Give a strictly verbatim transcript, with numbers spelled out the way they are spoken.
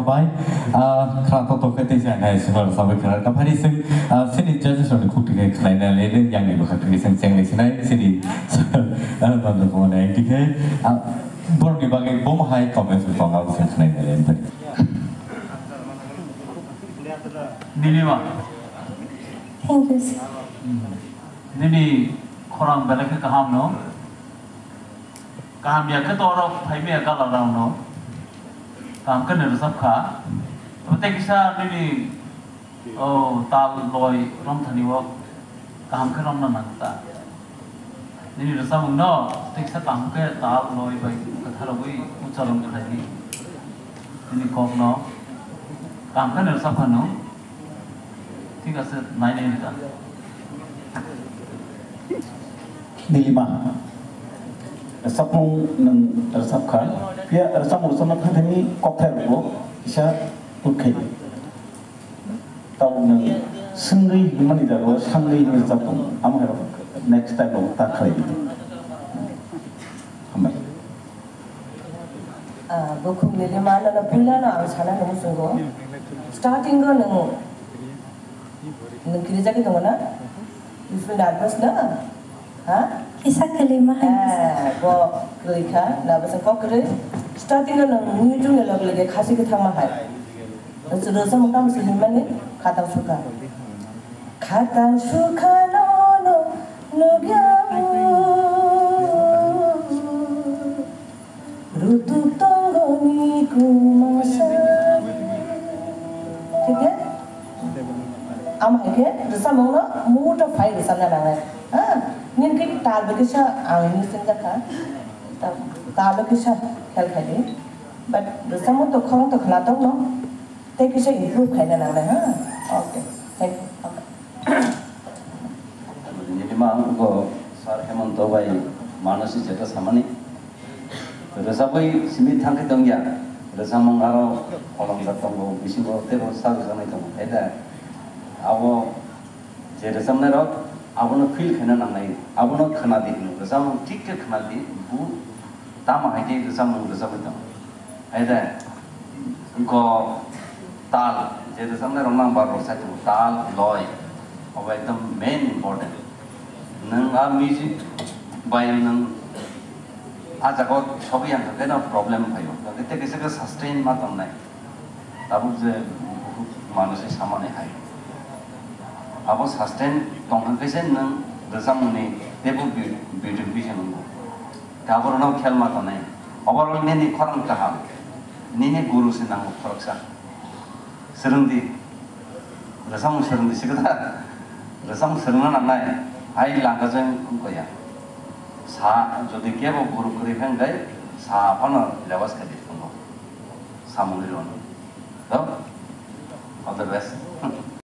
Bai, ah, khna to to khe tei jai nai sumar sabai khna ka phani sing, ah, sini judges rok ni khuk tike khnai na le de yang ni bwkha tike sing cheng le sinai sini, ah, ban ko ne tike, ah, bor ni bagai bom hai comments tong au sing khnai na le de. Nilima. Thank you, sir. Nini khorang belai khe kaham no. Kaham ya khe to oro phai maya gala rao no. Kaham khe ni rwchap kha. Tei kisa nini, oh, tal loi rom thani o kaham khe rom na nang ta. Nini rwchapmung no tei kisa kaham khe tal loi bai kwtharogwi ucharong khlai di. Nini kok no kaham khe ni rwchap kha no. Thik ase, nai nai rwchap. Nilima. Rwchapmung nwng rwchap kha. Phiya rwchapmung rwchapna thang thani kokthai rwgo. Kisa tut khai. Tau nwng swngwi hwnmani jaga o swngwi hwnwi rwchap tongo. Amo hai rok next time rok ta khlai di. Hambai. Ah, bukhuk Nilima, nono puila no ang sana nung sungo. Starting o nung, nung kirijak tong na? You feel nervous na? Ha? Kisa kalima hai. Ah, bo kwrwi kha, nervous kok kwrwi. Starting o nung nini chung ni log lage khasi kwthang ma hai. Rwchapmung tamo se hinmani khatang sukha. Khatang sukha nono nugya. Rutuk tongo ni kumasa. Thik khe? Amo hai khe rwchapmung no muto phai rwchapna nangnai. Ha? Nini khe tal bai kisa ang ni singjak kha. Tal, tal bai kisa khel khai di. But rwchapmung to khorang to khna tong no. Tei kisa improve khaina nangnai, ha? Okay. Thank you. Okay. Nini ma ang ko Sir Hemant bai Manasi jeta samani. Rwchapwi simi thangkhe tongya. Rwchapmung aro kolom da tongo, bisingo tebo sal janai tongo. Eda abo je rwchapnai rok abono feel khaina nangnai, abono khna di hino. Rwchapmung thik khe khna di, bu tamo hai khe rwchapmung rwchapwi tongo. Hai de, ko tal, je rwchapnai rok nang bar rok sai tongo, tal, loi, obo ekdom main important. Nwng a music bai nwng a jaga o sogwi yang khe no problem phaio. Tei kisa khe sustain ma tongnai. Tabuk je bukhuk manwi se samani hai. Abo sustain tongkha khe se nwng rwchapmungni teibo bi-, beautification wngo. Tei aborokno khel ma tongnai. Overall nini khorang kaham. Nini guru se nango khoroksa. Swrwngdi. Rwchapmung swrwngdi sikha da. Rwchapmung swrwngna nangnai. Hai langkha jeng wngkha ya. Sa jodi kebo guru kwrwi khe wngkhe sa phano lewaskhadi tongo. Samung rirwno. To? All the best.